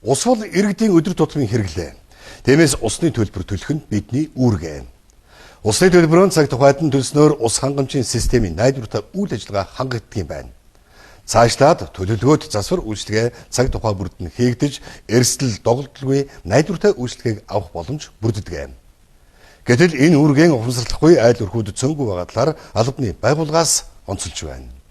Ус бол иргэдийн өдөр тутмын хэрэглээ. Тиймээс усны төлбөр төлөх нь бидний үүрэг. Усны төлбөрөөр цаг тухайд нь төлснөөр ус хангамжийн системийн найдвартай үйл ажиллагаа хангагддаг юм байна. Цаашлаад төлөвлөгөөт засвар үйлчилгээ цаг тухай бүрд нь хийгдэж, эрсдэл доголдолгүй найдвартай үйлчилгээг авах боломж бүрддэг. Гэтэл энэ үүргийн ухамсарлахгүй айл өрхүүд цөөнгүй байгаа талаар албаны байгууллагаас онцолж байна.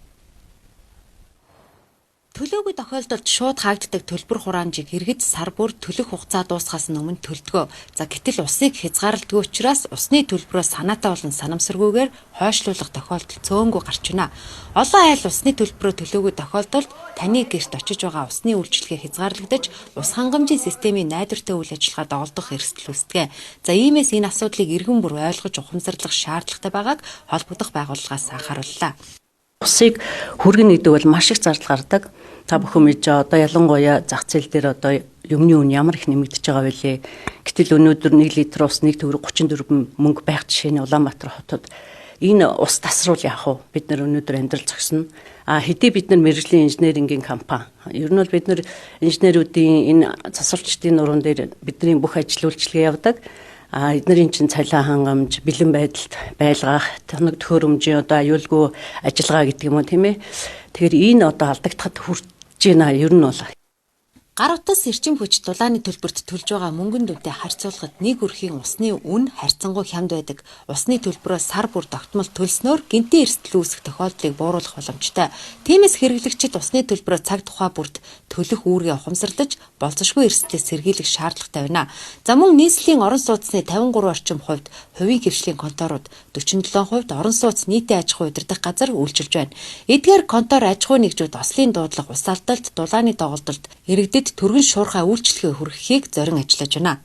Төлөөгүй тохиолдолд шууд хаагддаг төлбөр хураамжийг иргэд сар бүр төлөх хугацаа дуусахаас өмнө төлдөг. За, гэтэл усыг хязгаарлалдгүй учраас усны төлбөрөө санаатай болон санамсаргүйгээр хойшлуулах тохиолдол цөөнгүй гарч байна. Олон айл усны төлбөрөө төлөөгүй тохиолдолд таны гэрт очиж байгаа усны үйлчилгээ хязгаарлагдаж, ус хангамжийн системийн найдвартай үйл ажиллагаа доголдох эрсдэл үүсдэг. За, иймээс энэ асуудлыг иргэн бүр ойлгож ухамсарлах шаардлагатай байгааг холбогдох байгууллагаас анхаарууллаа. Усыг хүргэнэ гэдэг бол маш их зардал гардаг. Та бүхэн мэдж байгаа, одоо ялангуяа зах зээл дээр одоо юмны үн ямар их нэмэгдэж байгаа билээ. Гэтэл өнөөдөр 1 литр ус 1 төгрөг 34 мөнгө байх жишээ нь Улаанбаатар хотод. Энэ ус тасруул яах вэ? Бид нар өнөөдөр амьдрал зогсно. А хэдий бид нар мэргэжлийн инженерингийн компани. Ер нь бол бид нар инженерүүдийн энэ засварчдын нуруунд дээр бидний бүх ажил үйлчилгээ явдаг. А эднэрийн чинь цалин хангамж, бэлэн байдалд байлгах, тоног төхөөрөмжийн одоо аюулгүй ажиллагаа гэдэг юм уу, тийм ээ. Тэгэхээр энэ одоо алдагдахад хүрч байна ер нь бол. Гар утас, эрчим хүч, дулааны төлбөрт төлж байгаа мөнгөн дүнтэй харьцуулахад нэг өрхийн усны үн харьцангуй хямд байдаг. Усны төлбөрөө сар бүр тогтмол төлснөөр гэнэтийн эрсдэл үүсэх тохиолдлыг бууруулах боломжтой. Тиймээс хэрэглэгчид усны төлбөрөө цаг тухай бүрд төлөх үүргээ ухамсарлаж, болзошгүй эрсдлээс сэргийлэх шаардлагатай байна. За, мөн нийслэлийн орон сууцны 53 орчим хувьд хувийн хэвшлийн конторууд, 47% орон сууц нийтийн аж ахуй удирдах газар үйлчилж байна. Эдгээр контор аж ахуй нэгжүүд ослын дуудлага, ус алдалт, дулааны доголдолд иргэдэд түргэн шуурхай үйлчилгээ хүргэхийг зорин ажиллаж байна.